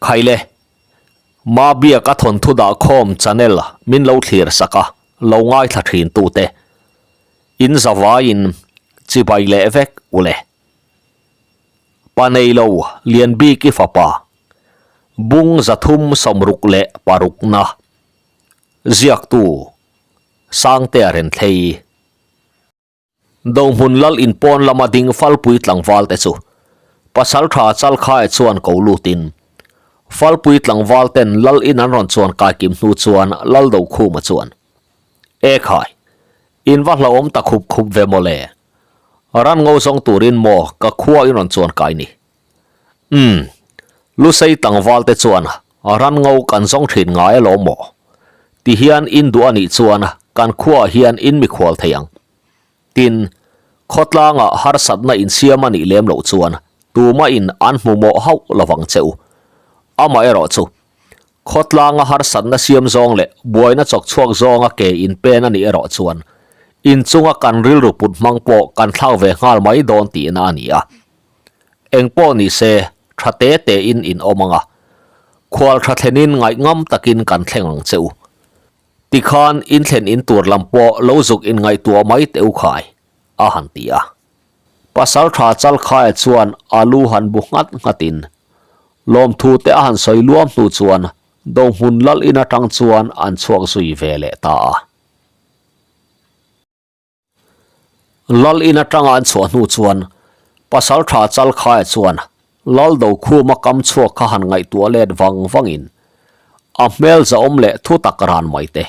Khaile, Mabiaka thawnthu dahkhawm channel min lo thlir sak a, lo ngaithla thin tute. In zavaiin chibai leh vek ule. Pa neilo Lianbiki fapa, bung 366 na, ziaktu Sangtea Renthlei. Dohmun lal inpawn lama ding Falpui tlangval te chu Pasaltha Chalkhaia chuan ko lutin Falpui tlangval ten lal in an rawn chuan kai kim hnu chuan Lal Dokhuma chuan E khai, in va hlauhawm ta khup khup ve maw le? Ran ngo zawng turin maw ka khua in rawn chuan kai ni? Umm, Lusei tlangval te chuan ran ngo kan zawng thin ngai alawm maw? Ti hian in duh a nih chuan kan khuaah hian in mikhual thei ang. Tin, khawtlangah harsatna insiam a nih lem loh chuan tumahin an hmu mawh hauh lovang che u. Amaherawh chu, khawtlanga harsatna siam zawng leh buaina chawk chhuak zawnga ke inpen a nih erawh chuan inchunga kan rilru put hmang pawh kan thlak ve nghal mai dawn tihna a ni a. Eng pawh ni se, tha te tein in awm ang a, khual tha thlenin ngaihngam takin kan thleng ang che u. Tikhan in thlen in tur lam pawh lo zuk in ngaihtuah mai teh u khai, a han ti a. Pasal tha Chalkhaia chuan a lu han bu nghat nghatin lawmthu te a han sawi luam hnu chuan Dohmun lal in atang chuan an chhuak zui ve leh ta a. Lal in atanga an chhuah hnu chuan Pasal tha Chalkhaia chuan Lal Dokhuma kam chhuak kha han ngaihtuah let vang vangin a hmel zahawm leh thu tak ran mai te,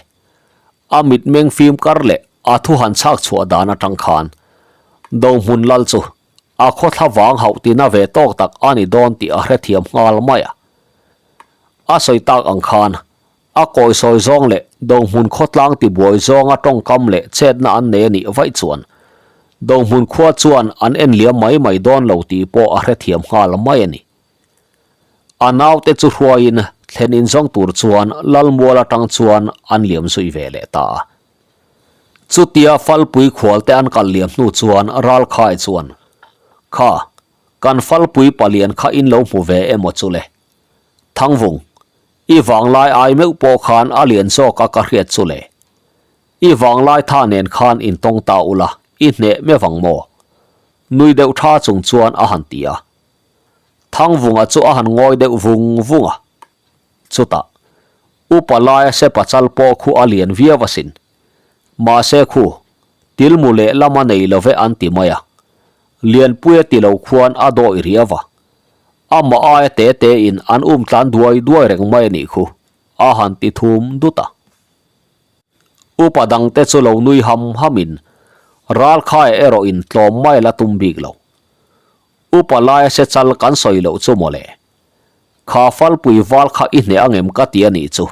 a mitmeng fim kar leh a thu han chhak chhuah dan atang khan Dohmun Lal chu a khawthla vang hauh tina ve tawk tak a ni dawn tih a hrethiam nghal mai a. A sawi tak ang khan A kawisawi zawng leh Dohmun khawtlang tibuai zawnga tawngkam leh chetna an nei a nih vaih chuan Dohmun khua chuan an en liam mai mai dawn lo tih pawh a hrethiam nghal mai a ni. A naute chu hruaiin thlen inzawng tur chuan Lalmual atang chuan an liam zui ve leh ta a. Chutia Falpui khualte an kal liam hnu chuan Ralkhai chuan, Kha, kan Falpui palian kha in lo hmu ve emaw chu le? Thangvung, I vanglai ai meuh pawh khan a lian zawk a ka hriat chu le. I vanglai tha nen khan intawng ta ula, i hneh meuh ang maw? Nui deuh tha chung chuan a han ti a. Thangvunga chu a han ngawi deuh vung vung a. Chutah, upa laia sepa chal pawh khu a lian viau asin. Mahse khu, tilmu lehlam a nei love an ti mai a. Lianpuia ti lo khuan a dawih riau a. Amah aia te te in an um tlan duai duai reng mai a nih khu, a han ti thum dut a. Upa dang te chu lo nui ham ham in Ralkhaia erawh in tlawm mai la tum bik lo. Upa laia se chal kan sawi loh chu mawle. Kha falpui val kha i hneh angem ka ti a nih chu,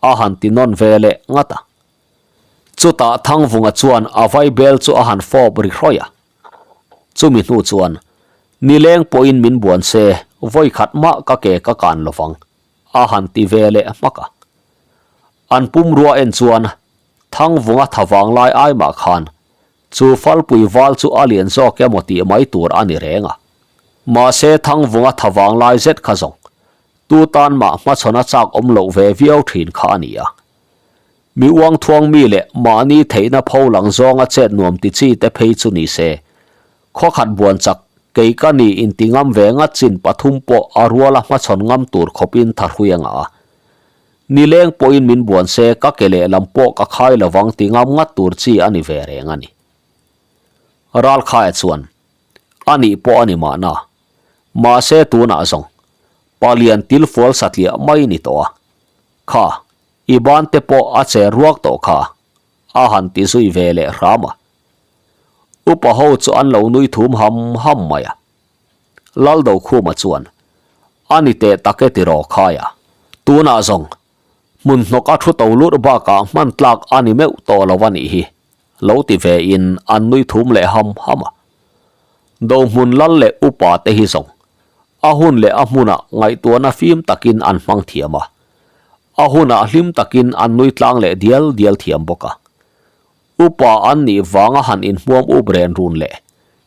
a han ti nawn ve leh ngat a. Chutah Thangvunga chuan a vaibel chu a han fawp ri hrawih a. Chumi hnu chuan, Nileng pawhin min buan se, vawi khat mah ka ke ka kan lo vang, a han ti ve leh hmak a. An pumrua en chuan Thangvunga tha vang lai ai mah khan chu Falpui val chu a lian zawk emaw tih mai tur a ni reng a. Mahse Thangvunga tha vang lai zet kha zawng tu tan mah hmachhawn a chak awm loh ve viau thin kha a ni a. Mi uang thuang mi leh mahni theihna pho lang zawnga chet nuam ti chi te phei chu ni se, khaw khat buan chak kei ka ni inti ngam ve ngat chin pathum pawh a ruala hmachhawn ngam tur khawpin tha hrui a ngah a. Nileng pawhin min buan se ka ke lehlam pawh ka khai lovang ti ngam ngat tur chi a ni ve reng a ni. Ralkhaia chuan, A nih pawh a ni mahna. Mahse tunah zawng, palian tilfual satliah mai ni tawh a. Kha, I ban te pawh a che ruak tawh kha, a han ti zui ve leh hram a. Upa ho chu an lo nui thum ham ham mai a. Laldokhuma chuan, A ni teh tak e tiraw khaia. Tunah zawng, hmun hnawk a thu to lut bakah hman tlak a ni meuh tawh lo a nih hi, lo ti ve in an nui thum leh ham ham a. Dohmun lal leh upa te hi zawng, a hun leh a hmunah ngaihtuahna fim takin an hmang thiam a. A hunah hlim takin an nui tlang leh dial dial thiam bawk a. Upa an nih vanga han inhmuam up ren run leh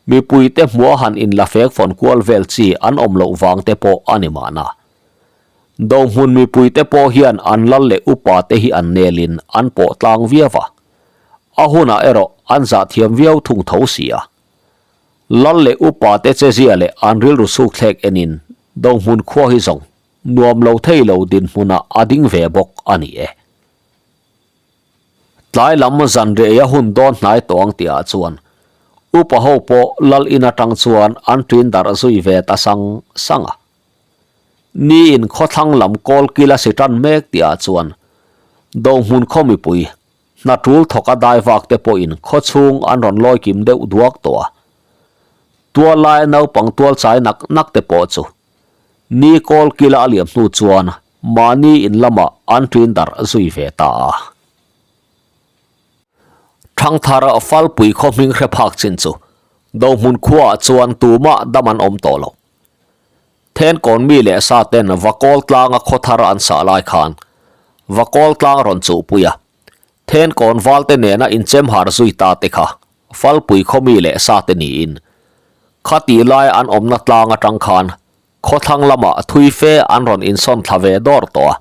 mipuite hmuah han inla fek fawn kual vel chi an awm loh vang te pawh a ni mahna. Dohmun mipuite pawh hian an lal leh upa te hi an nelin an pawh tlang viau a, a hunah erawh an zah thiam viau thung tho si a. Lal leh upa te chezia leh an rilru sukthlek enin Dohmun khua hi zawng nuam lo thei lo dinhmunah a ding ve bawk a ni e. Tlai lam zan rei a hun dawn hnai tawh ang tihah chuan upa ho pawh lal in atang chuan an ṭin darh zui ve ta sang sang a. Ni in khawthlang lam kawl kil a si tan mek tihah chuan Dohmun khaw mipui hna tul thawk a dai vak te pawhin khaw chhung an rawn lawi kim deuh duak tawh a. Tual laia naupang tual chai nak nak te pawh chu ni kawl kila a liam hnu chuan mahni in lamah an ṭin darh zui ve ta a. Thangthar Falpui khaw hming hre phak chin chu Dohmun khuaah chuan tumah dam an awm tawh lo. Thenkawn mi leh sa ten Vakawl tlanga khaw thar an sah lai khan Vakawl tlang rawn chuhpui a, Thenkawn valte nena inchem har zui ta te kha Falpui khaw mi leh sa te niin khatih lai an awmna tlang atang khan khawthlang lamah thui fe an rawn insawn thla ve dawr tawh a.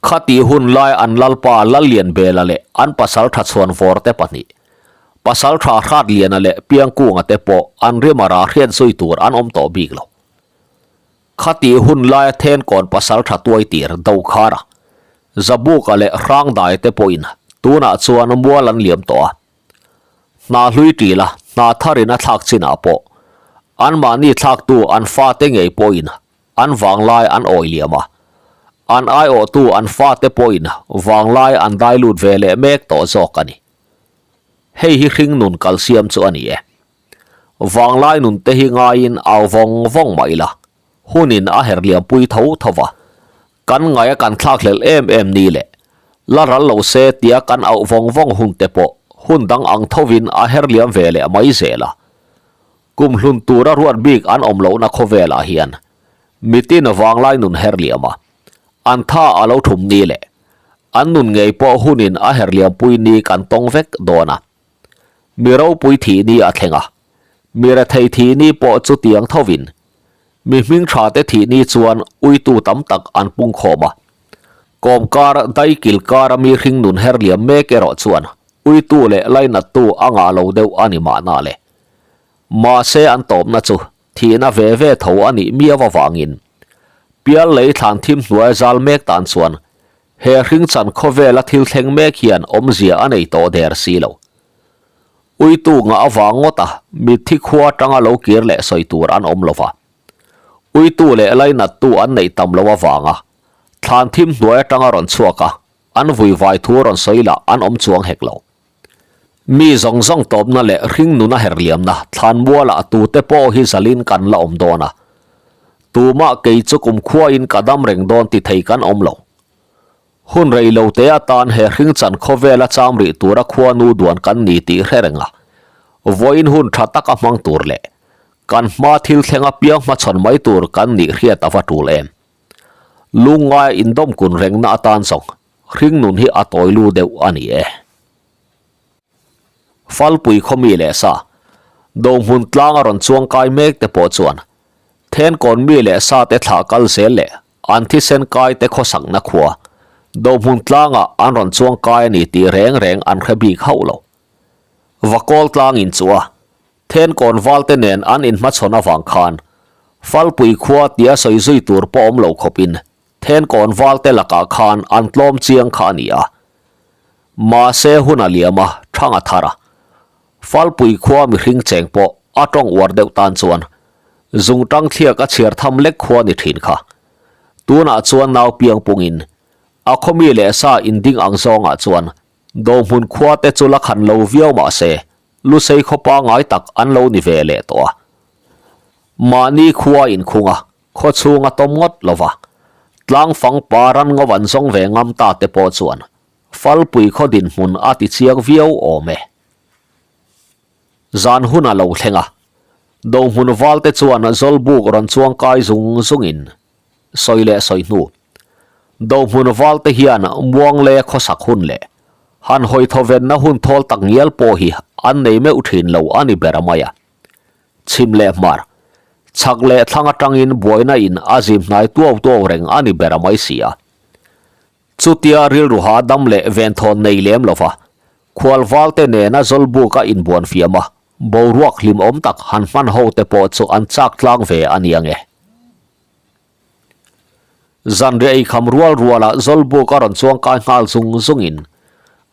Khatih hun lai an lalpa Lallianbela leh an pasaltha chhuanvawr te pahnih, Pasaltha Hratliana leh Piangkunga te pawh an rimara hriat zui tur an awm tawh bik lo. Khatih hun laia Thenkawn pasaltha tuaitir Dokhara, Zabuka leh Hrangdai te pawhin tunah chuan mual an liam tawh a. Hna hlui tila hna tharin a thlak chinah pawh anmahni thlaktu an fate ngei pawhin An vanglai an awi liam a, an aiawhtu an fate pawhin vanglai an dai lut ve leh mek tawh zawk a ni. Hei hi hringnun kalsiam chu a ni e. Vanglai nun te hi ngaiin au vawng vawng mah ila, hunin a her liampui tho tho va, kan ngaia kan thlakhlelh em em ni le, la ral lo se tia kan auh vawng vawng hun te pawh hun dang ang thovin a her liam ve leh mai zel a. Kum hlun tura ruat bik an awm lohna khawvelah hian mitin vanglai nun her liam a, an tha a lo thum ni leh an nun ngei pawh hunin a her liampui ni kan tawng vek dawn a. Mi ropui thih ni a thleng a, mi rethei thih ni pawh chutiang thovin mi hming tha te thih ni chuan uitu tam tak an pung khawm a. Kawmkar daikil kara mi hring nun her liam mek erawh chuan uitu leh lainattu a ngah lo deuh a ni mahna le. Mahse an tawpna chu thihna ve ve tho a nih miau avangin Pial lei thlan thim hnuai zal mek tan chuan he hringchan khawvela thil thleng mek hian awmzia a nei tawh der si lo. Uitu ngah avang ngawta mitthi khua atanga lo kir leh sawi tur an awm lova. Uitu leh lainattu an neih tam lo avanga thlan thim hnuai atanga rawn chhuak a, an vuivai thu rawn sawi lah an awm chuang hek lo. Mi zawng zawng tawpna leh hringnuna herliamna thlanmualah tute pawh hi zalin kan la awm dawn a. Tumah kei chu kumkhuain ka dam reng dawn ti thei kan awm lo. Hun rei lo te atan he hringchan khawvela cham rih tura khuanu duan kan ni tih hre reng a, vawiin hun tha taka hmang tur leh kan hma thil thleng apiang hmachhawn mai tur kan nih hriat a va tul em. Lungngaia indawmkun rengna atan zawng Hringnun hi a tawi lu deuh a ni e. Falpui khawmi leh sa, Dohmun tlang a rawn chuang kai mek te pawh chuan Thenkawn mi leh sa te thlah kal zel leh an thisen kai te khawsakna khua Dohmun tlangah an rawn chuang kai a ni tih reng reng an hre bik hauh lo. Vakawl tlang in chu a Thenkawn val te nen an inhmachhawn avang khan Falpui khua tia sawi zui tur pawh awm lo khawpin Thenkawn valte lakah khan an tlawm chiang kha a ni a. Mahse hun a liam a, thang a thar a. Falpui khua mihring cheng pawh a tawng uar deuh tan chuan zungtang thliak a chhiar tham lek khua ni thin kha. Tunah chuan nau piang pungin a khawmi leh sa inding ang zawngah chuan Dohmun khua te chu la khan lo viau mahse Lusei khaw pangai tak an lo ni ve leh tawh a. Mahni khua inkhung a, Khaw chhung a tawm ngawt lo va, tlangfang pa ran ngawh an zawng ve ngam ta te pawh chuan Falpui khaw dinhmun a ti chiang viau awm e. Zan hun a lo thleng a, Dohmun val te chuan Zawlbuk rawn chuang kai zung zungin sawi leh sawi hnu. Dohmun val te hian Muangle khawsak hun leh han hawi thawvenna hun thawl tak ngial pawh hi an nei meuh thin lo a ni ber mai a. Chhim leh hmar. Chhak leh thlang atangin buaina in a zim hnai tuau tuau reng a ni ber a mai si a. Chutia rilru hahdam leh venthawn nei lem lova khualvalte nena Zawlbuk a inbuan fiam a, boruak hlimawm tak han hman ho te pawh chu an chak tlang ve a nia nge. Zanriah eikham rual ruala Zawlbuk a rawn chuang kai nghal zung zungin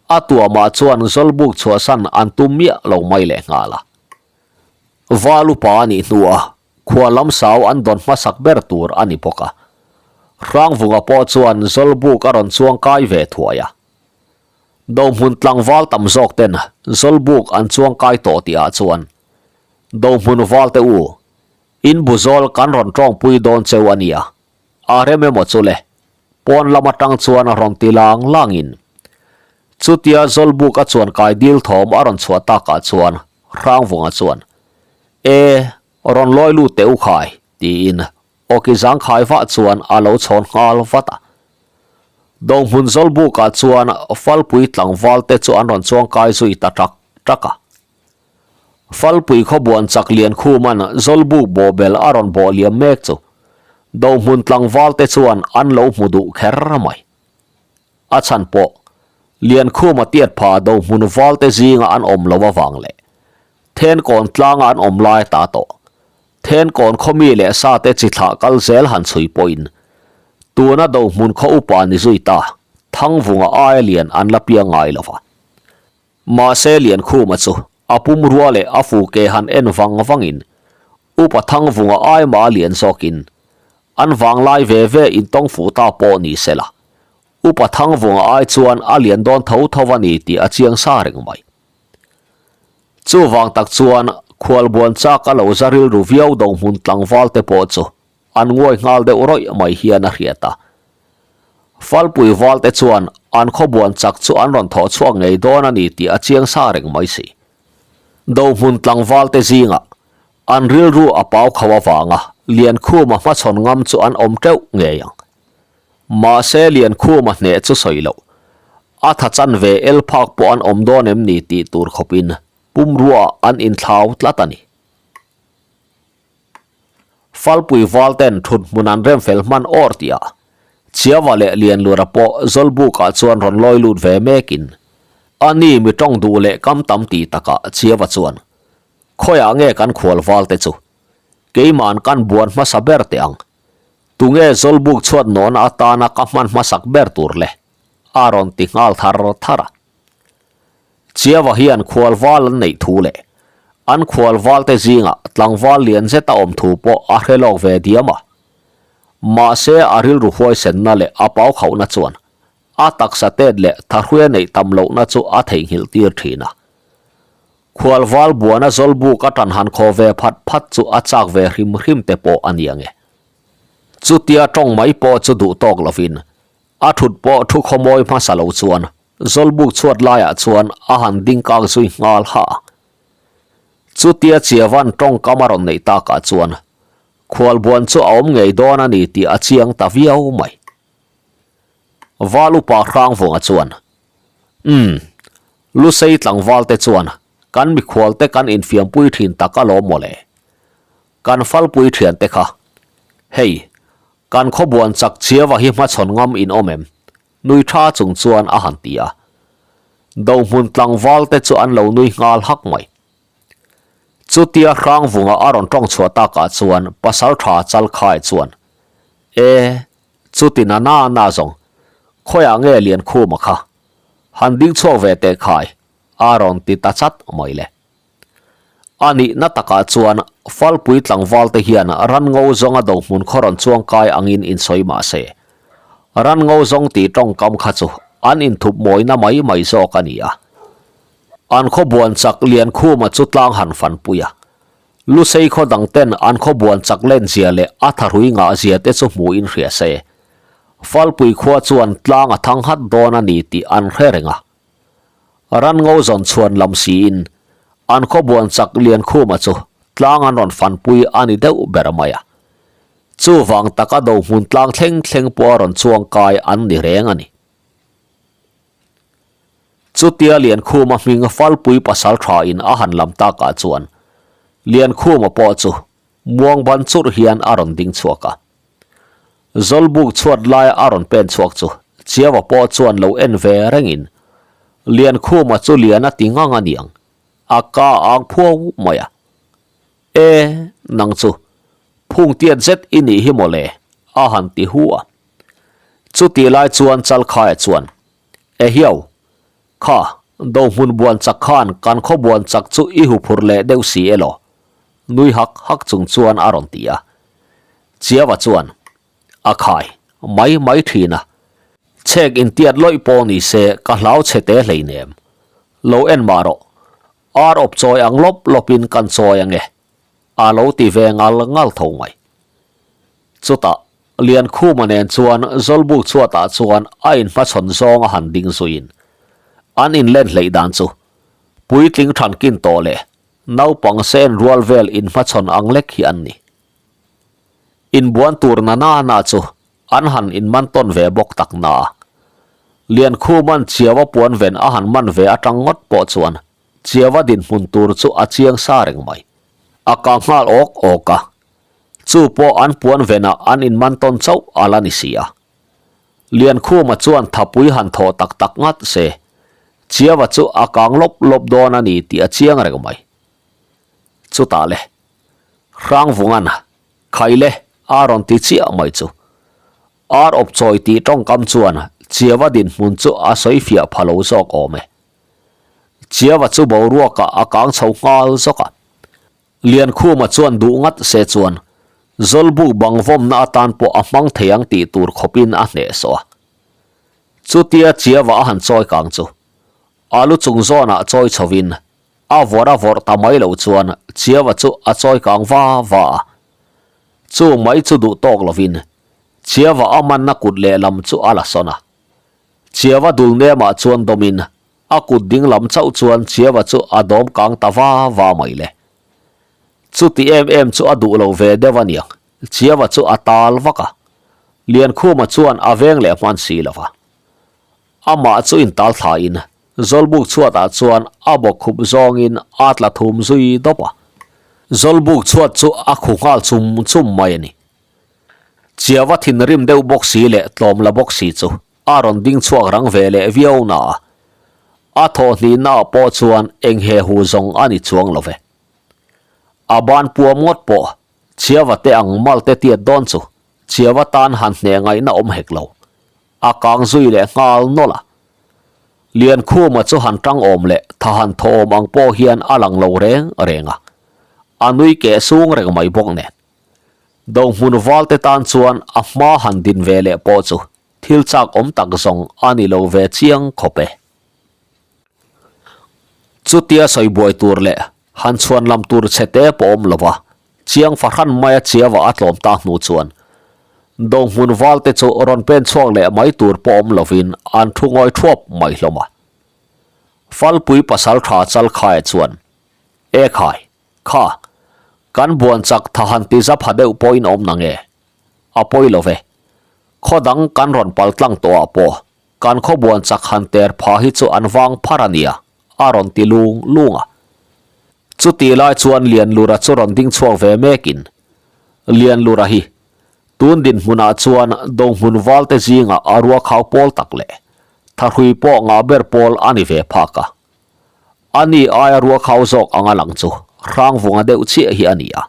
a tuamah chuan Zawlbuk chhuahsan an tum miah lo mai leh nghal a. Val upa a nih hnua khua lam sau an dawn hmasak ber tur a ni bawk a. Hrangvunga pawh chuan Zawlbuk a rawn chuang kai ve thuai a. Dohmun tlangval tam zawk ten Zawlbuk an chuang kai tawh tihah chuan Dohmun valte u In bu zawl kan rawn tawngpui dawn cheu a nia, a rem emaw chu le? Pawn lam atang chuan rawn ti lang langin chutia Zawlbuk a chuan kai dil thawm a rawn chhuah takah chuan Hrangvunga chuan, E, rawn lawi lut teh u khai, tiin awki zangkhai vah chuan a lo chhawn nghal vat a. Dohmun Zawlbukah chuan Falpui tlangval te chu an rawn chuangkai zui ta ṭak ṭak a. Falpui khawbuan chak lian khuman Zawlbuk bawhbel a rawn bawh liam mek chu Dohmun tlangval te chuan an lo hmu duh kher mai. A chhan pawh Liankhuma tiat pha Dohmun val te zinga an awm lo avang leh Thenkawn tlanga an awm lai ta tawh. Thenkawn khawmi leh sa te chi thlah kal zel han chhui pawhin tuna Dohmun khaw upa ni zui ta Thangvunga aia lian an la piang ngai lo va. Mahse Liankhuma chu a pumrua leh a fu ke han en vang vangin Upa Thangvunga aima a lian zawkin an vanglai ve ve intawng fuh ta pawh ni sela Upa Thangvunga ai chuan a lian dawn tho tho a ni tih a chiang sa reng mai. Chuvang tak chuan khualbuan chak a lo za rilru viau dohmun tlangval te pawh chu An nguai nghal deuh rawih mai hian a hriat a. Falpui valte chuan an khawbuan chak chu an rawn thawh chhuak ngei dawn a ni tih a chiang sa reng mai si. Dohmun tlangvalte zingah an rilru a pau kho avanga Liankhuma hmachhawn ngam chu an awm teuh ngei ang. Mahse Liankhuma hneh chu sawi loh, a tha chan ve el phak pawh an awm dawn em ni tih tur khawpin pumruaah an inthlau tlat a ni. Falpui val ten thut hmun an rem fel hman awr tih ah Chiava leh Lianlura pawh Zawlbuk ah chuan rawn lawi lut ve mek in a ni mi tawng duh leh kam tam tih tak ah Chiava chuan Khawiah nge kan khual val te chu keiman kan buan hmasa ber teh ang tunge Zawlbuk chhuat nawn atana ka hman hmasak ber tur le a rawn ti nghal thar thar a. Chiava hian khualval an neih thu leh an khualvalte zingah tlangval lian zet a awm thu pawh a hre lawk ve diam a. Mahse a rilru huaisenna leh a pau khauhna chuan a taksa tet leh thahruia neih tam lohna chu a theihnghilh tir thin a. Khualval buana Zawlbuk a tan han khaw ve phat phat chu a chak ve hrim hrim te pawh a ni ang e. Chutia tawng mai pawh chu duh tawk lovin A thut pawh thu khawmawi hmasa lo chuan Zawlbuk chhuat laiah chuan a han ding kak zui nghal ha a. Chutia Chiavan tawngkam a rawn neih takah chuan khualbuan chu a awm ngei dawn a ni tih a chiang ta viau mai. Val upa Hrangvunga chuan, Umm, Lusei tlangvalte chuan kan mikhualte kan infiampui thin tak alawm mawle. Kan falpui thiante kha, hei, Kan khawbuan chak chiava hi hmachhawn ngam in awm em? Nui tha chung chuan a han ti a. Dohmun tlangval te chu an lo nui nghal hak mai. Chutia Hrangvunga a rawn tawng chhuah takah chuan pasal tha Chalkhai chuan, E, chuti na na na zawng, khawiah nge Liankhuma kha? Han ding chhuak ve teh khai, a rawn ti ta chat mai le. A nihna takah chuan Falpui tlangvalte hian ranngo zawnga dohmun khaw rawn chuangkai angin insawi mah se, ranngo zawng tih tawngkam kha chu an inthup mawina mai mai zawk a ni a. An khaw buan chak Liankhuma chu tlang han fanpui a, Lusei khaw dangten an khaw buan chak lenzia leh a thahrui ngahzia te chu hmuhin hria se, Falpui khua chuan tlang a thang hat dawn a ni tih an hre reng a. Ranngo zawn chhuan lam siin an khawbuan chak Liankhuma chu tlang an rawn fanpui a ni deuh ber mai a. Chuvang taka dohmun tlang thleng thleng pawh a rawn chuang kai an ni reng a ni. Chutia Liankhuma hming Falpui pasal tha in a han lam takah chuan Liankhuma pawh chu. Muang ban churh hian a rawn ding chhuak a. Zawlbuk chhuat laia a rawn pen chhuak chu Chiawa pawh chuan lo en ve rengin Liankhuma chu lian a ti ngang a niang, a ka ang phuau mai a. E, nang chu phung tiat zet i nih hi mawle, a han ti hu a. Chutih lai chuan Chalkhaia chuan, Ehiau, Kha, dohmun buan chak khan kan khaw buan chak chu i hu phur leh deuh si elaw? Nui hak hak chung chuan a rawn ti a. Chiava chuan, A khai, mai mai thin a. Chhek intiat lawih pawh ni se ka hlau chhe te hleinem. Lo en mah rawh. Ar awp chawi ang lawp lawpin kan chawi ange. A lo ti ve ngal ngal tho mai. Chutah, Liankhuma nen chuan Zawlbuk chhuatah chuan a inhmachhawn zawng a han ding zuiin an inlen hleih dan chu puitling thankin tawh leh naupang sen rual vel inhmachhawn ang lek hi an ni. Inbuan tur na na na chu an han inman tawn ve bawk tak na a. Liankhuma'n Chiawa puan ven a han man ve atang ngawt pawh chuan Chiawa dinhmun tur chu a chiang sa reng mai. A kang nghal awk awk a, chu pawh an puan venah an inman tawn chauh a la ni si a. Liankhuma chuan thapui han thawh tak tak ngat se, Chiawa chu a kang lawp lawp dawn a ni tih a chiang reng mai. Chutah le, Hrangvunga'n Khaile a rawn ti chiah mai chu. Ar awp chawi tih tawngkam chuan Chiawa dinhmun chu a sawi fiah pha lo zawk awm e. Chiawa chu boruakah a kang chho nghal zawk a. Liankhuma chuan duh ngat se chuan Zawlbuk bang vawmna atan pawh a hmang thei ang tih tur khawpin a hnehsawh a. Chutia Chiawa a han chawi kang chu a lu chung zawnah chawi chhovin a vawrh a vawrh ta mai lo chuan Chiawa chu a chawi kang va va a. Chu mai chu duh tawk lovin Chiawa a manna kut lehlam chu a la sawn a. Chiawa dul nemah chuan dawmin a kut ding lam chauh chuan Chiawa chu a dawm kang ta va va mai le. Chuti em em chu a duh lo ve deuh a niang, Chiawa chu a tal vak a. Liankhuma chuan a veng leh hman si lo va. Amah chu intal thlain Zawlbuk chhuatah chuan a bawkkhup zawngin a tla thum zui dawp a. Zawlbuk chhuat chu a khu nghal chum chum mai a ni. Chiava thinrim deuh bawk si leh tlawm la bawk si chu a rawn ding chhuak rang ve leh viau na a. A thawhhnihnaah pawh chuan eng he hu zawng a ni chuang lo ve. A ban puam ngawt pawh Chiava te ang mal te tiat dawn chu Chiava tan han hneh ngaihna awm hek lo. A kang zui leh nghal nawlh a. Liankhuma chu han tang awm leh tha han thaw awm ang pawh hian a lang lo reng reng a. A nui keh sung reng mai bawk nen. Dohmun valte tan chuan a hma han din ve leh pawh chu thil chak awm tak zawng a ni lo ve chiang khawp e. Chutia sawi buai tur leh han chhuan lam tur chhe te pawh awm lo va, chiang fahran maia chiava a tlawm ta hnu chuan Dohmun valte chu rawn pen chhuak leh mai tur pawh awm lovin an thu ngawi thuap mai hlawm a. Falpui pasaltha Chalkhaia chuan, E khai! Kha, kan buan chak tha han ti za pha deuh pawhin awm na nge? A pawi lo ve. Khaw dang kan rawn pal tlang tawh ah pawh kan khaw buan chak han ter pha hi chu an vang phar a nia, a rawn ti lung lung a. Chutih lai chuan Lianlura chu rawn ding chhuak ve mekin, Lianlura hi, tun dinhmunah chuan Dohmun valte zingah a ruakhau pawl tak leh thahrui pawh ngah ber pawl a ni ve phak a. A ni aia ruakhau zawk anga lang chu Hrangvunga deuh chiah hi a ni a.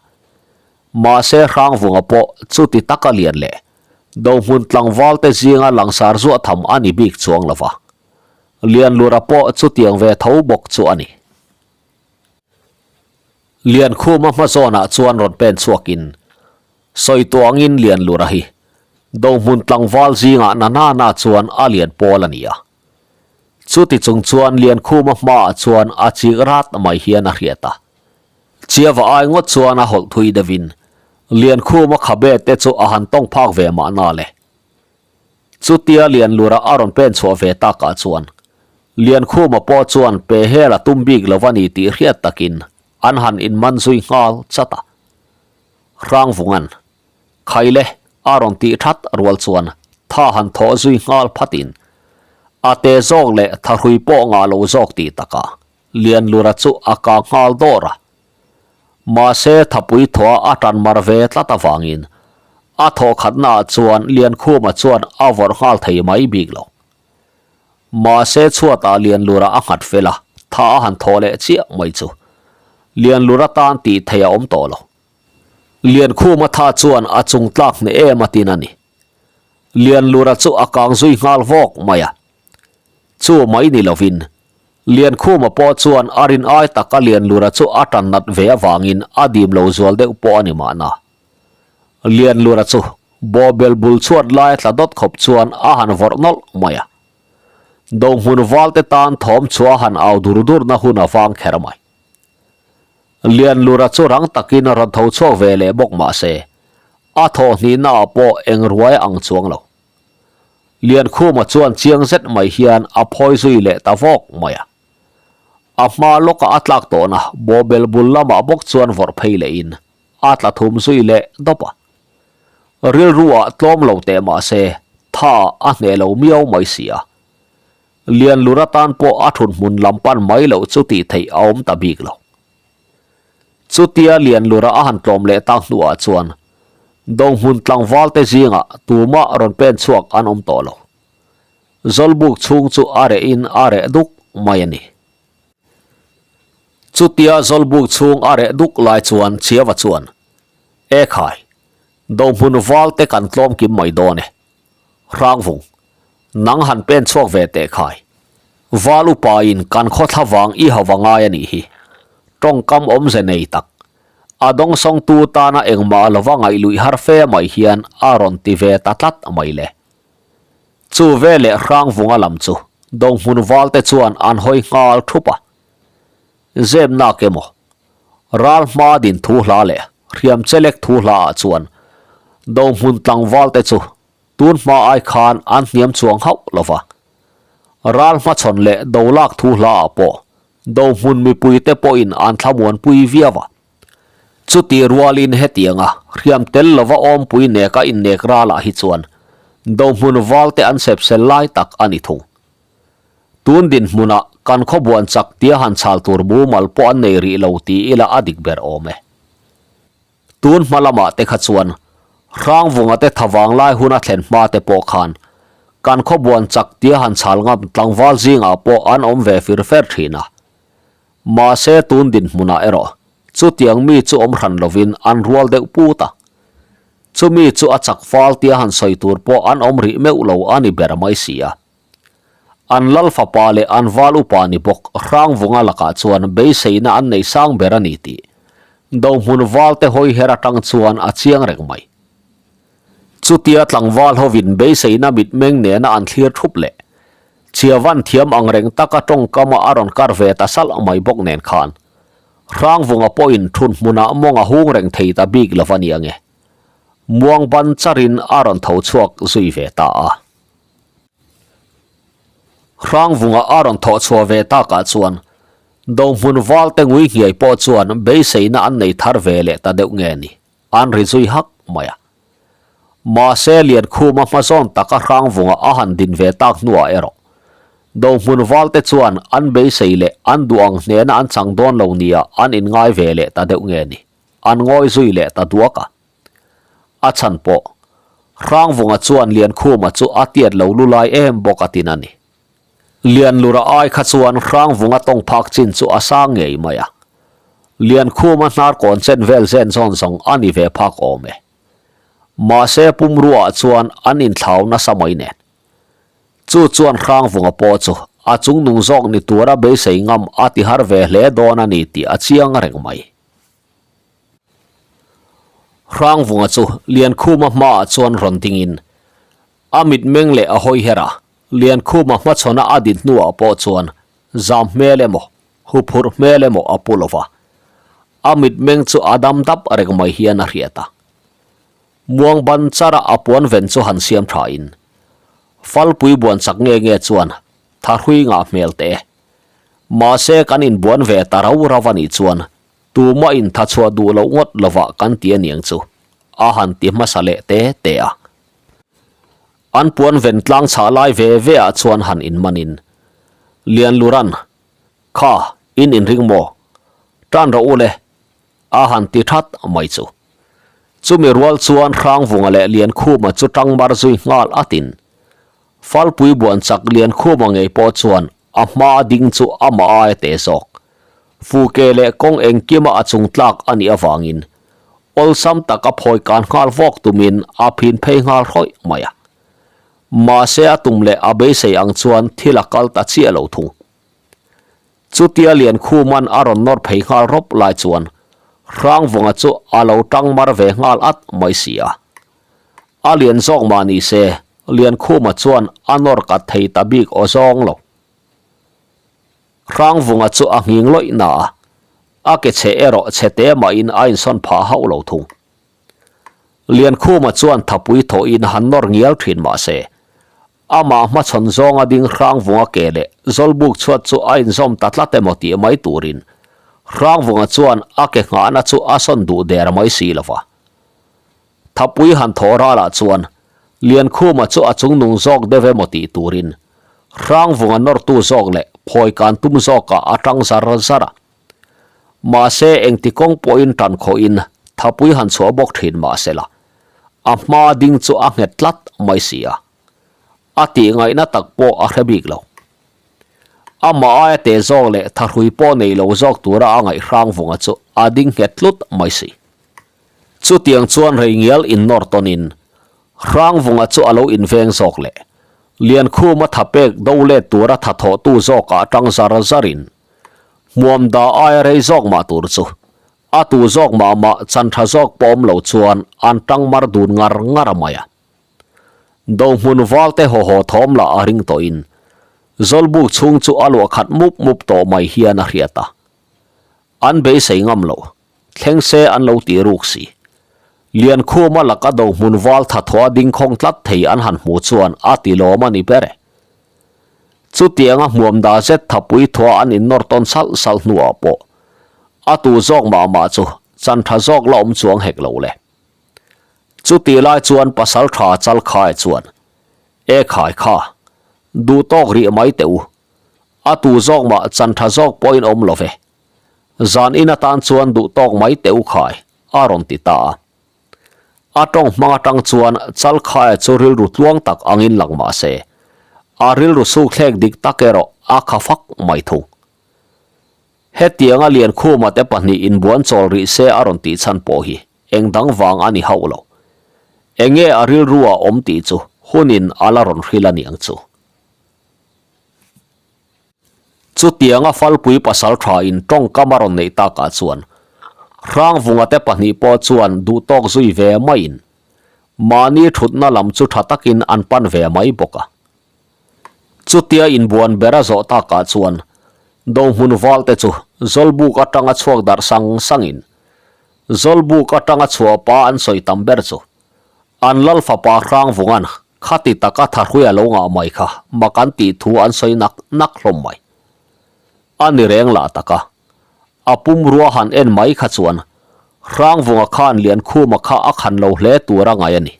Mahse Hrangvunga pawh chuti taka lian leh Dohmun tlangvalte zinga langsar zuah tham a ni bik chuang lo va. Lianlura pawh chutiang ve tho bawk chu a ni. Liankhuma hma zawnah chuan rawn pen chhuakin sawi tuangin Lianlura hi Dohmun tlangval zingah na na na chuan a lian pawl a ni a. Chuti chung chuan Liankhuma hmaah chuan a chik rat mai hian a hriat a. Chiava ai ngawt chuan a hawlh thui deuhin Liankhuma khabe te chu a han tawng phak ve mahna le. Chutia Lianlura a rawn pen chhuah ve takah chuan Liankhuma pawh chuan pe hel a tum bik lo a ni tih hriat takin an han inman zui nghal chat a. Hrangvunga'n Khaile a rawn tih that rual chuan tha han thawh zui nghal phatin a te zawk leh thahrui pawh ngah lo zawk tih takah Lianlura chu a kang nghal dawr a. Mahse thapui thawh a tan mar ve tlat avangin a thawh khatnaah chuan Liankhuma chuan a vawrh nghal thei mai bik lo. Mahse chhuatah Lianlura a nghat fel a, tha a han thawh leh chiah mai chu Lianlura tan tih theih a awm tawh lo. Liankhuma tha chuan a chung tlak hneh em a tin a ni. Lianlura chu a kang zui nghal vawk mai a. Chu mai ni lovin Liankhuma pawh chuan a rin ai taka Lianlura chu a tan nat ve avangin a dim lo zual deuh pawh a ni mahna. Lianlura chu bawhbel bul chhuat lai tla dawt khawp chuan a han vawrh nawlh mai a. Dohmun valte tan thawm chu a han au dur durna hun a vang kher mai. Lianlura chu rang takin rawn tho chhuak ve leh bawk mah se, a thawh hnihnaah pawh eng ruai ang chuang lo. Liankhuma chuan chiang zet mai hian a phawi zui leh ta vawk mai a. A hma lawka a tlak tawhna bawhbel bul lamah bawk chuan vawrh phei lehin a tla thum zui leh dawp a. Rilru ah tlawm lo teh mah se tha a hneh lo miau mai si a. Lianlur atan pawh a thut hmun lam pan mai loh chu tih theih a awm ta bik lo. Chutia Lianlura a han tlawm leh tak hnuah chuan Dohmun tlangvalte zingah tumah rawn pen chhuak an awm tawh lo. Zawlbuk chhung chu a rehin a reh duk mai a ni. Chutia Zawlbuk chhung a reh duk lai chuan Chiava chuan, E khai, Dohmun valte kan tlawm kim mai dawn e. Hrangvung, nang han pen chhuak ve teh khai. Val upa in kan khawthla vang i hauva ngai a nih hi. Tawngkam awmze nei tak. A dawngsawngtu tana engmah lova ngaihluih har fe mai hian a rawn ti ve ta tlat mai le. Chu veleh Hrangvunga lam chu Dohmun valte chuan an hawi nghal thup a. Zep nak emaw? Ral hma din thu hla leh hriam chelek thu hla ah chuan Dohmun tlangval te chu tun hma ai khan an hniam chuang hauh lo va. Ral hmachhawn leh dolak thu hla ah pawh Dohmun mipui te pawhin an thlamuanpui viau a. Chuti rualin hetianga hriam tel lova awmpui neka innek ralah hi chuan Dohmun val te an sepsel lai tak a ni thung. Tun dinhmunah kan khawbuan chak tia han chhal tur mumal pawh an nei rih lo ti ila a dik ber awm e. Tun hma lamah te kha chuan Hrangvunga te thavang lai hun a thlen hma te pawh khan kan khawbuan chak tia han chhal ngam tlangval zingah pawh an awm ve fir fer thin a. Mahse tun dinhmunah erawh chutiang mi chu awm hran lovin an rual deuh put a. Chumi chu a chak fal tia han sawi tur pawh an awm rih meuh lo a ni ber mai si a. An lal fapa leh an val upa ni bawk Hrangvunga lakah chuan beiseina an nei sang ber a ni tih Dohmun valte hawi her atang chuan a chiang reng mai. Chutia tlangval hovin beiseina mitmeng nena an thlir thup leh Chiavan thiam ang reng taka tawngkama a rawn kar ve ta salh mai bawk nen khan Hrangvunga pawhin thun hmunah mawng a hung reng thei ta bik lo va ni ange. Muang ban charin a rawn tho chhuak zui ve ta a. Hrangvunga a rawn thawh chhuah ve takah chuan Dohmun valte ngui nghiai pawh chuan beiseina an nei thar ve leh ta deuh nge ni, an ri zui hak mai a. Mahse Liankhuma hmazawn taka Hrangvunga a han din ve tak hnuah erawh Dohmun valte chuan an beisei leh an duh ang hnena an chang dawn lo nia an inngai ve leh ta deuh nge ni, an ngawi zui leh ta duak a. A chhan pawh, Hrangvunga chuan Liankhuma chu a tiat lo lu lai em bawk a tin a ni. Lianlura ai kha chuan Hrangvunga tawng phak chin chu a sang ngei mai a. Liankhuma hnar kawn chen vel zen zawn zawng a ni ve phak awm e. Mahse pumruaah chuan an inthlau nasa mai nen. Chu chuan Hrangvunga pawh chu a chungnung zawk ni tura beisei ngam a ti har ve hle dawn a ni tih a chiang reng mai. Hrangvunga chu Liankhuma hmaah chuan rawn dingin a mitmeng leh a hawi her a, Liankhuma hmachhawna a din hnuah pawh chuan zam hmel emaw, huphurh hmel emaw a pu lova, a mitmeng chu a dam dap reng mai hian a hriat a. Muang ban chara a puan ven chu han siam thain, Falpui buan chak nge nge chuan thahrui ngah hmel teh e. Mahse kan inbuan ve ta rau rau a nih chuan Tumah in tha chhuah duh loh ngawt lovah kan ti aniang chu, a han ti hmasa leh te te a. An puan ven tlang chhah lai ve ve ah chuan han in man in, Lianluran, Kha, in inring maw? Tan rawh u le. A han ti that mai chu. Chumi rual chuan Hrangvunga leh Liankhuma chu tang mar zui nghal atin. Falpui buan chak Liankhuma ngei pawh chuan a hma ding chu amah aia te zawk. Fuke leh kawng engkima a chung tlak a nih avangin awlsam taka phawi kan nghal vawk tumin a phin phei nghal hrawih mai a. Mahse a tum leh a beisei ang chuan thil a kal ta chiah lo thung. Chutia Liankhuman a rawn nawr phei nghal rawp lai chuan Hrangvunga chu a lo tang mar ve nghal at mai si a. A lian zawk mah ni se Liankhuma chuan a nawr kat thei ta bik aw zawng lo. Hrangvunga chu a nghing lawih na a, a ke chhe erawh chhe te mahin a insawn phah hauh lo thung. Liankhuma chuan thapui thawhin han nawr ngial thin mah se, amah hmachhawn zawnga ding Hrangvunga ke leh Zawlbuk chhuat chu a inzawm ta tlat emaw tih mai turin Hrangvunga chuan a ke nghahna chu a sawn duh der mai si lo va. Thapui han thawh ralah chuan Liankhuma chu a chungnung zawk deuh emaw tih turin Hrangvunga nawrtu zawk leh phawi kan tum zawkah a tang zar zar a. Mahse engti kawng pawhin tan khawhin thapui han chhuah bawk thin mahsela a hma ding chu a nghet tlat mai si a, a tih ngaihna tak pawh a hre bik lo. Amah aia te zawk leh thahrui pawh nei lo zawk tura a ngaih Hrangvunga chu a ding nghet tlut mai si. Chutiang chuan rei ngial innawr tawnin Hrangvunga chu a lo inveng zawk leh Liankhuma thapek do let tura thathawhtu zawkah tang zar zarin Hmuam da aia rei zawk mah tur chu a tu zawk mah mah chan tha zawk pawh awm lo chuan an tang mar dun ngar ngar a mai a. Dohmun valte haw haw thawm lah a ring tawhin Zawlbuk chhung chu a luah khat mup mup tawh mai hian a hriat a. An beisei ngam lo, thleng se an lo tih ruk si. Liankhuma laka Dohmun val thathaw a ding khawng tlat thei an han hmuh chuan a ti lawm a ni ber e. Chutianga hmuam dah zet thapui thua an innawr tawn salh salh hnuah pawh a tu zawk mah mah chu chan tha zawk la awm chuang hek lo le. Chutih lai chuan pasal tha Chalkhaia chuan, E khai kha, duh tawk rih mai teh u. A tu zawk mah chan tha zawk pawhin awm lo ve. Zan in atan chuan duh tawk mai teh u khai, a rawn ti ta a. A tawng hmang atang chuan Chalkhaia chu rilru tluang tak angin lang mah se, a rilru sukthlek dik tak erawh a kha fak mai thung. Hetianga Liankhuma te pahnih inbuan chawl rih se a rawn tih chhan pawh hi eng dang vang a ni hauh lo. Enge a rilru ah awm tih chu hunin a la rawn hril a niang chu. Chutianga Falpui pasal tha in tawngkam a rawn neih takah chuan Hrangvunga te pahnih pawh chuan duhtawk zui ve maiin mahni thutna lam chu tha takin an pan ve mai bawk a. Chutia inbuan ber a zawh takah chuan Dohmun valte chu Zawlbuk atanga chhuak darh sang sangin Zawlbuk atanga chhuah pa an sawi tam ber chu an lal fapa Hrangvunga'n Khati taka thahrui a lo ngah mai kha mak an tih thu an sawi nak nak hlawm mai. A ni reng lah taka. A pumrua han en mai kha chuan Hrangvunga khan Liankhuma kha a khan lo hle tur a ngai a ni.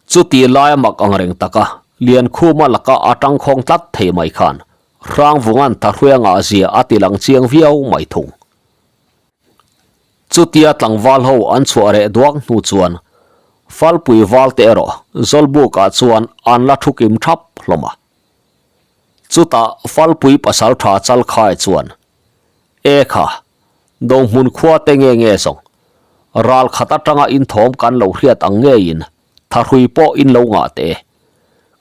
Chuti laia mak ang reng taka Liankhuma laka a tangkhawng tlat thei mai khan Hrangvunga'n thahrui a ngah zia a ti lang chiang viau mai thung. Chutia tlangval ho an chhuah reh duak hnu chuan Falpui val te erawh Zawlbukah chuan an la thu kim thap hlawm a. Chutah Falpui pasal tha Chalkhai chuan, E kha, Dohmun khua te nge nge zawng, ral khat atanga inthawm kan lo hriat ang ngeiin thahrui pawh in lo ngah teh e.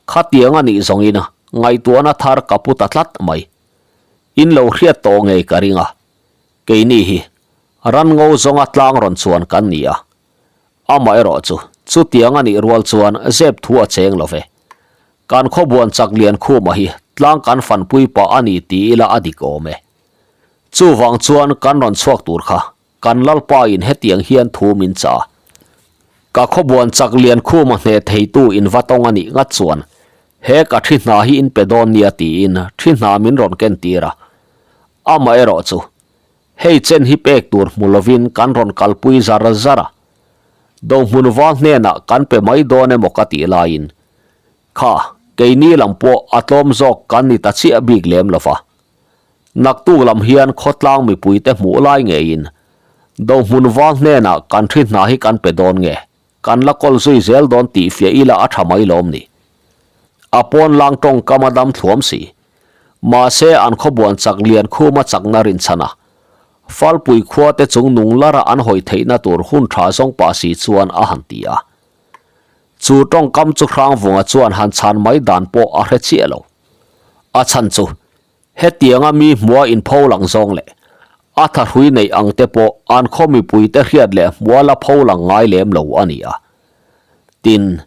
Khatiang a nih zawngin ngaihtuahna thar ka pu ta tlat mai. In lo hriat tawh ngei ka ring a. Keini hi ran ngo zawnga tlang rawn chuan kan ni a, amaherawh chu chutiang a nih rual chuan zep thu a cheng lo ve. Kan khawbuan chak lian khuma hi tlang kan fanpui pah a ni ti ila a dik awm e. Chuvang chuan kan rawn chhuak tur kha kan Lalpa in hetiang hian thu min cha. Ka khawbuan chak lian khuma hneh theitu in va tawng a nih ngat chuan he ka thi hna hi in pe dawn nia tiin thi hna min rawn ken tir a. Amaherawh chu, hei chen hi pek tur hmu lovin kan rawn kalpui zar zar a, Dohmun val hnenah kan pe mai dawn emaw ka tih laiin, kha, keini lam pawh a tlawm zawk kan ni ta chiah bik lem lo va. Naktuk lam hian khawtlang mipuite hmuh lai ngeiin. Dohmun val hnenah kan thi hna hi kan pe dawn nge? Kan la kawl zui zel dawn tih fiah ila a tha mai lawm ni. A pawn lang tawngkam a dam thluam si. Mahse an khawbuan chak lian khuma chakna rinchhan a. Falpui khua te chung nung lara an hawi theihna tur hun tha zawng pah si chuan a han ti a. Chu tawngkam chu Hrangvunga chuan han chhan mai dan pawh a hre chiah lo. A chhan chu Hetianga mi hmua inpho lang zawng leh a thahrui neih ang te pawh an khaw mipuite hriat leh hmua la pho lang ngai lem lo a ni a. Tin,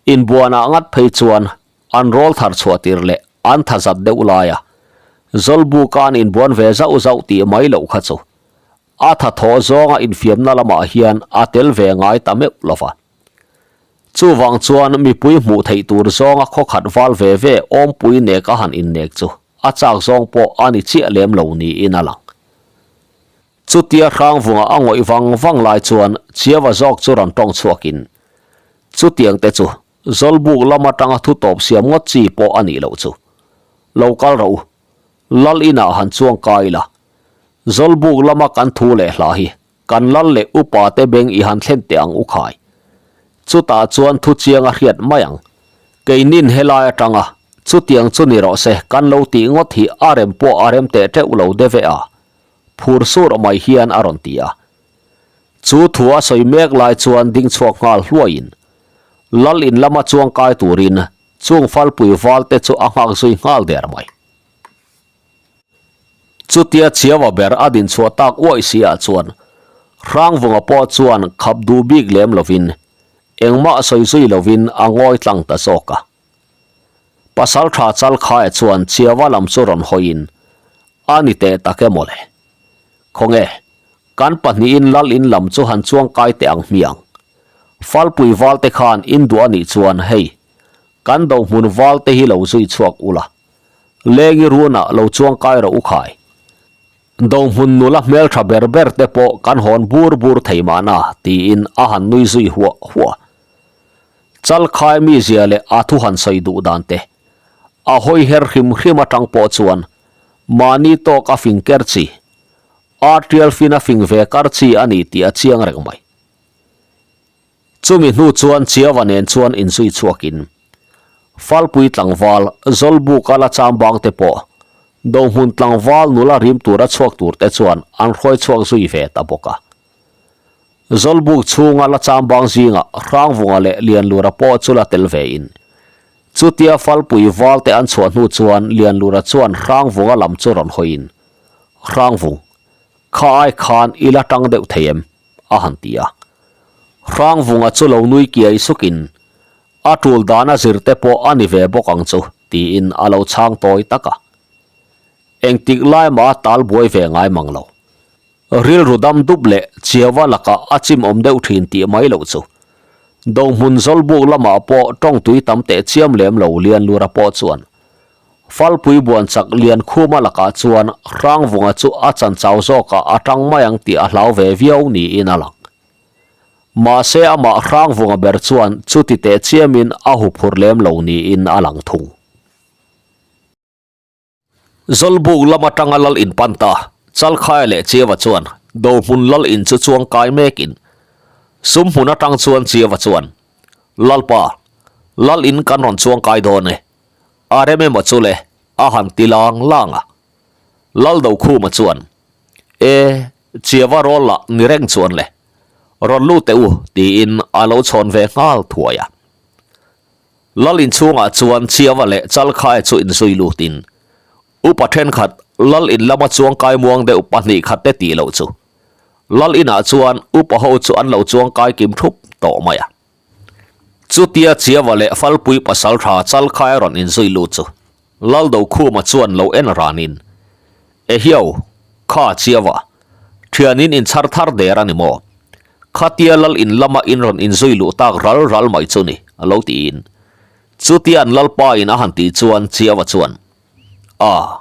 inbuanah ngat phei chuan an rawl thar chhuah tir leh an tha zat deuh laia Zawlbuka an inbuan ve zauh zauh tih mai loh kha chu a tha thawh zawnga infiamna lamah hian a tel ve ngai ta meuh lo va. Chuvang chuan mipui hmuh theih tur zawnga khawkhat val ve ve awmpui nek a han innek chu a chak zawng pawh a ni chiah lem lo niin a lang. Chutia Hrangvunga a ngawih vang vang lai chuan Chiava zawk chu rawn tawng chhuakin, Chutiang te chu Zawlbuk lam atanga thu tawp siam ngawt chi pawh a nih loh chu. Lo kal rawh u, Lal inah han chuang kai ila. Zawlbuk lama kan thu leh hla hi Kan lal leh upa te beng i han thlen teh ang u khai. Chutah chuan thu chiang a hriat mai ang. Keinin helai atanga chutiang chu ni rawh se kan lo tih ngawt hi a rem pawh a rem teh teuh lo de ve a, phur sur mai hian a rawn ti a. Chu thu a sawi mek lai chuan ding chhuak nghal hluaiin lal in lama chuang kai turin chung falpui val te chu a nghak zui nghal der mai. Chutia Chiawa ber a din chhuah tak uaih si ah chuan Hrangvunga pawh chuan khap duh bik lem lovin engmah sawi zui lovin a ngawi tlang ta zawk a. Pasaltha Chalkhaia chuan Chiawa lam chu rawn hawiin a ni teh tak e mawle. Khawnge, kan pahnihin lal in lam chu han chuang kai teh ang hmiang. Falpui valte khan in duh a nih chuan hei, kan dohmun valte hi lo zui chhuak ula. Lengi runah lo chuang kai rawh u khai. Dohmun nula hmeltha ber ber te pawh kan hawn bur bur thei mahna tiin a han nui zui huah huah. Chalkhai mizia leh a thu han sawi duh dan te, a hawi her hrim hrim atang pawh chuan mahni tawk a fing ker chi, ar tial fin a fing ve kar chi a ni tih a chiang reng mai. Chumi hnu chuan Chiava nen chuan inzui chhuakin Falpui tlangval Zawlbuka la chambang te pawh Dohmun tlangval nula rim tura chhuak tur te chuan an hruai chhuak zui ve ta bawk a. Zawlbuk chhunga la chambang zingah Hrangvunga leh Lianlura pawh chu la tel vein chutia Falpui val te an chhuah hnu chuan Lianlura chuan Hrangvunga lam chu rawn hawiin Hrangvung, kha ai khan i la tang deuh thei em? a han ti a. Hrangvunga chu lo nui kiai sukin, A tul dana zir te pawh a ni ve bawk ang chu, tiin a lo chhang tawi tak a. Engtik lai mah a tal buai ve ngai mang lo. Rilru dam dup leh chiawa lakah a chim awm deuh thin tih mai loh chu. Dohmun Zawlbuk lamah pawh tawngtui tam teh chiam lem lo Lianlura pawh chuan Falpui buan chak Liankhuma lakah chuan Hrangvunga chu a chanchau zawkah a tang mai ang tih a hlau ve viau niin a lang. Mahse amah Hrangvunga ber chuan chuti teh chiamin a huphur lem lo niin a lang thung. Zawlbuk lam atanga lal in pan ta, Chalkhaia leh Chiava chuan Dohmun lal in chu chuang kai mekin sumhmun atang chuan Chiava chuan, Lalpa, lal in kan rawn chuang kai dawn e, A rem emaw chu le, a han ti lang lang a. Laldokhuma chuan, E, Chiava rawl lah ni reng chuan le, rawn lut teh u, tiin a lo chhawn ve nghal thuai a. Lal inchhungah chuan Chiava leh Chalkhaia chu inzui lutin, upa thenkhat Lal in lama chuang kai muang deuh pahnih khat te tih loh chu Lal inah chuan upa ho chu an lo chuang kai kim thup tawh mai a. Chutia Chiava leh Falpui pasaltha Chalkhaia rawn inzui lut chu Laldokhuma chuan lo en ranin, Ehiau, kha Chiava, thianin inchhar thar der a ni maw? Khatia lal in lama in rawn inzui luh tak ral ral mai chu ni, a lo tiin. Chutia an lalpa in a han tih chuan Chiava chuan, A,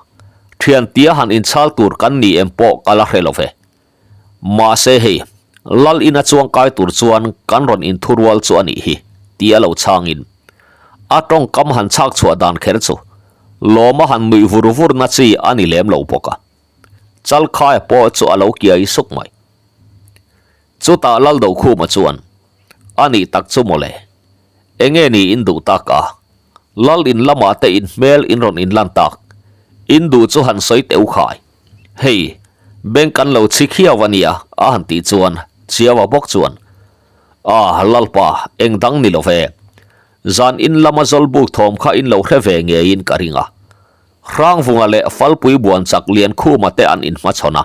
thian tia han inchhal tur kan ni em pawh ka la hre lo ve. Mahse hei, Lal ina chuang kai tur chuan kan rawn inthurual chu a nih hi, ti a lo chhangin a tawngkam han chhak chhuah dan kher chu lawma han nuih vur vur na chi a ni lem lo bawk a. Chalkhaia pawh chu a lo kiai suk mai. Chutah Laldokhuma chuan, A nih tak chu mawle. Enge ni in duh tak a? Lal in lamah te in hmel in rawn inlan tak. In duh chu han sawi teh u khai. Hei, beng kan lo chhi khiau a nia, a han tih chuan Chiaua bawk chuan, A, Lalpa, eng dang ni lo ve. Zan in lama zawlbuk thawm kha in lo hre ve ngeiin ka ring a. Hrangvunga leh Falpui buan chak Liankhuma te an inhmachhawn a.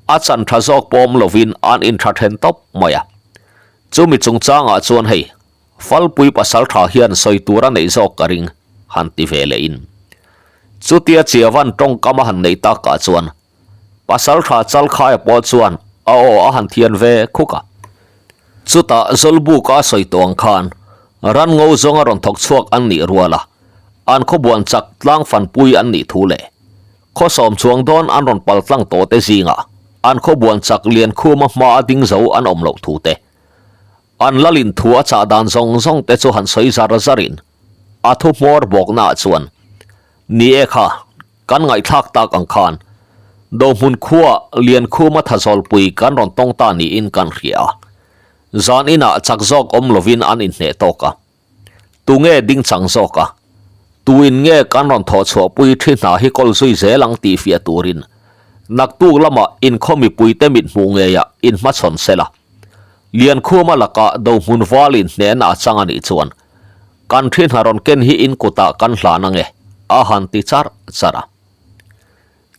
A chan tha zawk pawm lovin an intha then tawp mai a. Chumi chungchangah chuan hei, Falpui pasal tha hian sawi tur a neih zawk ka ring, han ti ve leh in. Chutia Chiavan tawngkam a han neih takah chuan pasal tha Chalkhaia pawh chuan a aw a han thian ve khuk a. Chutah Zawlbuka a sawi tawh ang khan ranngo zawnga rawn thawk chhuak an nih rual a, an khawbuan chak tlang fanpui an nih thu leh khawsawm chuang dawn an rawn pal tlang tawh te zingah an khawbuan chak Liankhuma hma a ding zo an awm loh thu te an lalin thu a chah dan zawng zawng te chu han sawi zar zarin a thu hmawr bawknaah chuan ni e kha kan ngaihthlak tak ang khan Dohmun khua Liankhuma Thazawlpui kan rawn tawng ta niin kan hria a, zan inah chak zawk awm lovin an inhneh tawk a. Tunge ding chang zawk a? Tuin nge kan rawn thawh chhuahpui thi hna hi kawl zui zel ang tih fiah turin naktuk lamah inkhaw mipuite mit hmuh ngeiah inhmachhawn sela. Liankhuma lakah Dohmun valin hnehna a chang a nih chuan kan thi hna rawn ken hi in kutah kan hlan ange a han ti char char a.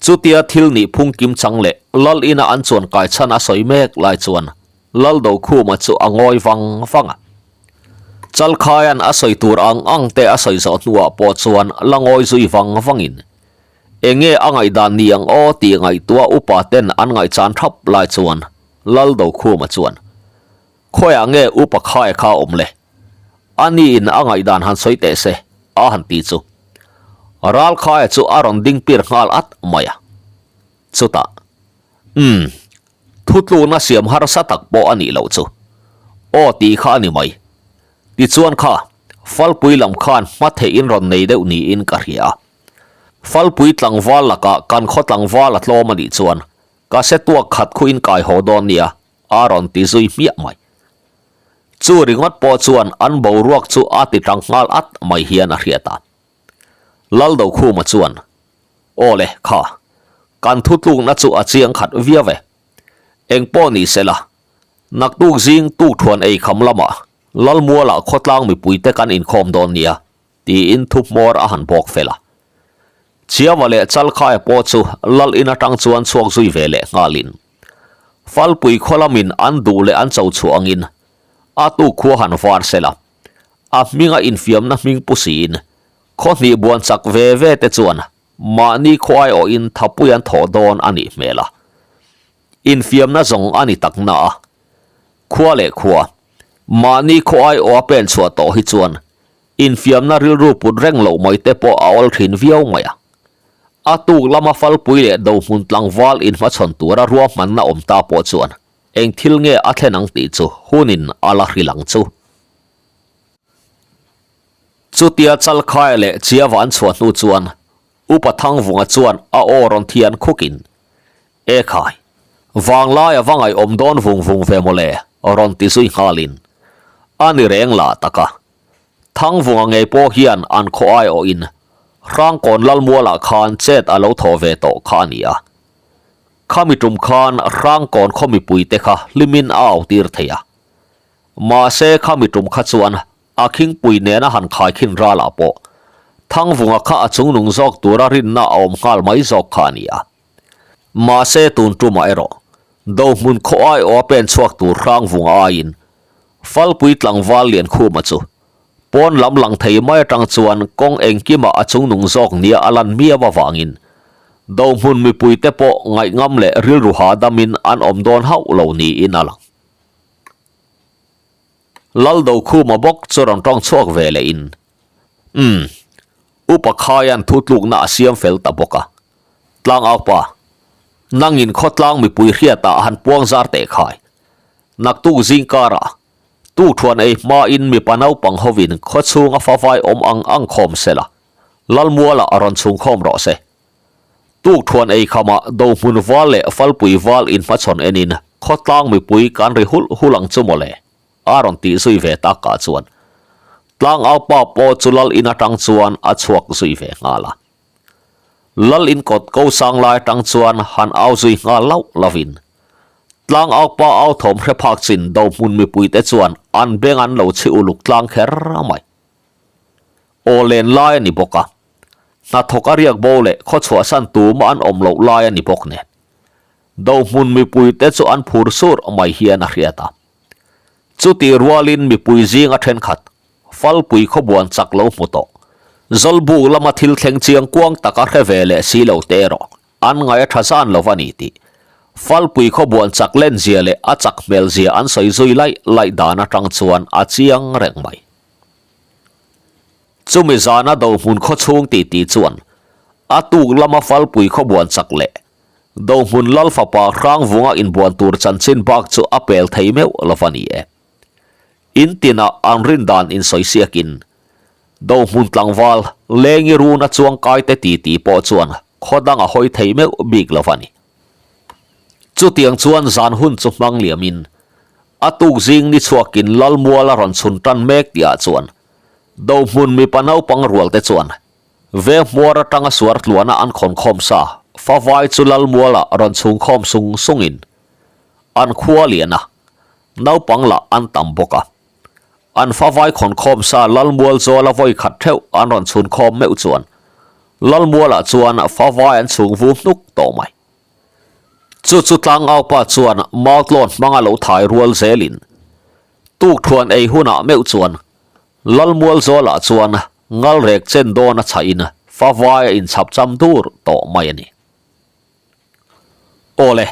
Chutia thil nih phung kim chang leh Lal ina an chuan kai chhan a sawi mek lai chuan Lal Dokhuma chu a ngawi vang vang a. Chalkhaia'n a sawi tur ang ang te a sawi zawh hnuah pawh chuan la ngawi zui vang vangin enge a ngaihdan ni ang aw tih ngaihtuah upa ten an ngaihchan thap lai chuan Lal Dokhuma chuan Khawiah nge upa Khaia kha a awm le? A niin a ngaihdan han sawi teh se, a han ti chu. Ralkhaia chu a rawn ding pir nghal at mai a. Chutah, Umm, thutlukna siam harsa tak pawh a nih loh chu. Aw tih kha a ni mai. Tichuan kha, Falpui lam khan hma theih in rawn nei deuh niin ka hria a. Falpui tlangval lakah kan khaw tlangval a tlawm a nih chuan ka se tuak khat khu in kai haw dawn nia, a rawn ti zui hmiah mai. Chu ringawt pawh chuan an boruak chu a ti tang nghal at mai hian a hriat a. Laldokhuma chuan, Aw le, kha, kan thutlukna chu a chiang khat viau e. Eng pawh ni se la, naktuk zing tukthuan ei kham lamah Lalmualah khawtlang mipuite kan inkhawm dawn nia, tiin thuhmawr a han bawk fel a. Chiava leh Chalkhaia pawh chu Lal in atang chuan chhuak zui ve leh nghalin Falpui khaw lamin an duh leh an cho chhuah angin a tuk khua han var sela, a hminga infiamna hming pu siin khaw hnih buan chak ve ve te chuan mahni khaw aiawhin thapui an thawh dawn a nih hmel a. Infiamna zawng a ni tak na a, khua leh khua, mahni khaw aiawha pen chhuah tawh hi chuan Infiamna rilru put reng loh mai te pawh a awl thin viau mai a. A tuk lama Falpui leh Dohmun tlangval inhmachhawn tura ruahmanna awm ta pawh chuan eng thil nge a thlen ang tih chu hunin a la hrilh ang chu. Chutia Chalkhaia leh Chiava an chhuah hnu chuan Upa Thangvunga chuan a aw rawn thian khukin, E khai, vanglai a va ngaihawm dawn vung vung ve mawle, rawn ti zui nghalin a ni reng lah tak a. Thangvunga ngei pawh hian an khaw aiawhin Hrangkawn Lalmualah khan chet a lo thawh ve tawh kha a ni a. Khami tum khan Hrangkawn khaw mipuite kha hlimin a autir thei a. Mahse khami tum kha chuan a khingpui nena han khaikhin ralah pawh Thangvunga kha a chungnung zawk tura rinna a awm nghal mai zawk kha a ni a. Mahse tun tumah erawh Dohmun khaw aiawha pen chhuak tur Hrangvunga aiin Falpui tlangval Liankhuma chu pawn lam lang thei mai atang chuan kawng engkimah a chungnung zawk nia a lan miau avangin Dohmun mipuite pawh ngaihngam leh rilru hahdamin an awm dawn hauh lo niin a lang. Laldokhuma bawk chu rawn tawng chhuak ve leh in, Umm, Upa Khaia'n thu tlukna a siam fel ta bawk a. Tlangaupa, nangin khawtlang mipui hriatah han puang zar teh khai. Naktuk zingkarah, tukthuan ei hmain mipa naupang hovin khawchhunga favai awm ang ang khawm sela, Lalmualah a rawn chhungkhawm rawh se. Tukthuan ei khamah Dohmun val leh Falpui val inhmachhawn enin khawtlang mipui kan ri hulh hulh ang chu mawle, a rawn tih zui ve takah chuan Tlangaupa pawh chu lal in atang chuan a chhuak zui ve nghal a. Lal in kawt ko sang lai atang chuan han au zui nghal lauh lovin Tlangaupa au thawm hre phak chin Dohmun mipuite chuan an beng an lo chhi uluk tlang kher mai. Aw len lai a ni bawk a. Hnathawk a riak bo leh khaw chhuahsan tumah an awm loh lai a ni bawk nen. Dohmun mipuite chu an phur sur mai hian a hriat a. Chutih rualin mipui zinga thenkhat, Falpui khawbuan chak lo hmu tawh. Zawlbuk lama thil thleng chiang kuang taka hre ve leh si lo te erawh an ngaih a tha zan lo a ni tih Falpui khawbuan chak len zia leh a chak hmel zia an sawi zui laih laih dan atang chuan a chiang reng mai. Chumi zana Dohmun khawchhung titi chuan a tuk lama Falpui khawbuan chak leh Dohmun Lal fapa Hrangvunga inbuan tur chanchin bak chu a pel thei meuh lo va ni e. In tinah an rin dan insawi siakin Dohmun tlangval Lengi runa chuang kaite titi pawh chuan khaw dang a hawi thei meuh bik lo va ni. Chutiang chuan zan hun chu hmang liamin a tuk zing ni chhuakin Lalmuala rawn chhun tan mek tihah chuan Dohmun mipa naupang rualte chuan Veng hmuar atanga suar tluana an khawn khawm sa favai chu Lalmuala rawn chhung khawm sung sungin an khua lian a, naupang lah an tam bawk a. An favai khawn khawm sa Lalmual zawla vawi khat theuh an rawn chhun khawm meuh chuan Lalmualah chuan favai an chhung vu hnuk tawh mai. Chu chu tlangaupa chuan mautlawn hmanga lo thai rual zelin tukthuan ei hunah meuh chuan Lalmual zawlah chuan ngalrek chen dawn a chhahin favai a inchhap cham dur tawh mai a ni. Awle,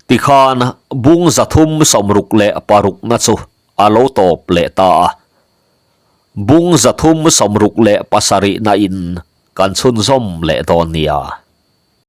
tikhan bung 366 na chu a lo tawp leh ta a. Bung 367 na in kan chhunzawm leh dawn nia.